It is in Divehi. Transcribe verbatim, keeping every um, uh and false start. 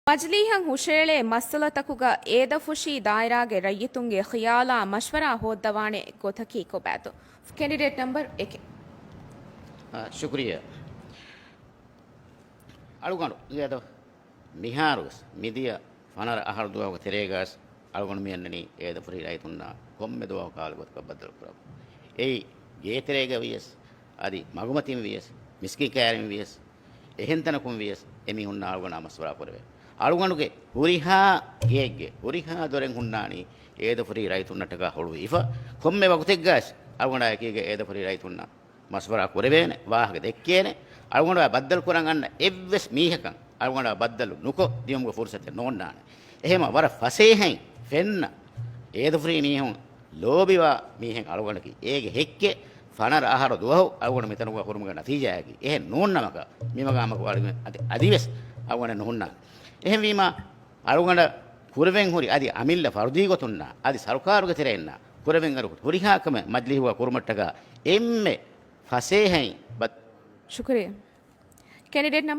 މަޖިލީހަށް ހުށައެޅޭ މައްސަލަތަކުގަ އޭދަފުށީ ދާއިރާގެ ރައްޔިތުންގެ ޚިޔާލާ މަޝްވަރާ ހޯއްދަވާނެ ގޮތަކީ ކޮބާތޯ؟ ކެނޑިޑޭޓް ނަމްބަރު އެކެއް. އާ، ޝުކުރިއްޔާ. އަޅުގަނޑު އިނގޭތޯ، މިހާރުވެސް މިދިޔަ ފަނަރަ އަހަރު ދުވަހުގެ ތެރޭގަސް އަޅުގަނޑު މިއަންނަނީ އޭދަފުށީ ރައްޔިތުންނާ ކޮންމެ ދުވަހު ކާލުގޮތަކަށް ބައްދަލުކުރަމުން. އެއީ ގޭތެރޭގަ ވިޔަސް، އަދި މަގުމަތިން ވިޔަސް، މިސްކިތް ކައިރިން ވިޔަސް، އެހެން ތަނަކުން ވިޔަސް އެމީހުންނާ އަޅުގަނޑާ މަޝްވަރާ ކުރެވޭ. އަޅުގަނޑުގެ ހުރިހާ ގެއެއްގެ ހުރިހާ ދޮރެއް ހުންނާނީ އޭދަފުށީ ރައްޔިތުންނަށްޓަކާ ހުޅުވިފަ. ކޮންމެ ވަގުތެއްގަސް އަޅުގަނޑާ އެކީގަ އޭދަފުށީ ރައްޔިތުންނަށް މަޝްވަރާ ކުރެވޭނެ، ވާހަކަ ދެއްކޭނެ. އަޅުގަނޑާ ބައްދަލު ކުރަން އަންނަ އެއްވެސް މީހަކަށް އަޅުގަނޑާ ބައްދަލު ނުކޮށް ދިޔުމުގެ ފުރުސަތެއް ނޯންނާނެ. އެހެމަ ވަރަށް ފަސޭހައިން ފެންނަ އޭދަފުށީ މީހުން ލޯބިވާ މީހެއް އަޅުގަނޑަކީ. އޭގެ ހެއްކެއް ފަނަރަ އަހަރު ދުވަހު އަޅުގަނޑު މިތަނުގަ ހުރުމުގެ ނަތީޖާއަކީ. އެހެން ނޫންނަމަކަށް މި މަގާމަކު އަޅުގަނޑު އަދި، އަދިވެސް އަޅުގަނޑަށް ނުހުންނާނެ. އެހެންވީމާ، އަޅުގަނޑަށް ކުރެވެން ހުރި އަދި އަމިއްލަ ފަރުދީ ގޮތުންނާ އަދި ސަރުކާރުގެ ތެރެއިންނާ ކުރެވެން އަރު ހުރިހާ ކަމެއް މަޖިލީހުގަ ކުރުމަށްޓަކާ އެންމެ ފަސޭހައިން ބަ- ޝުކުރިއްޔާ. ކެނޑިޑޭޓް ނަމް-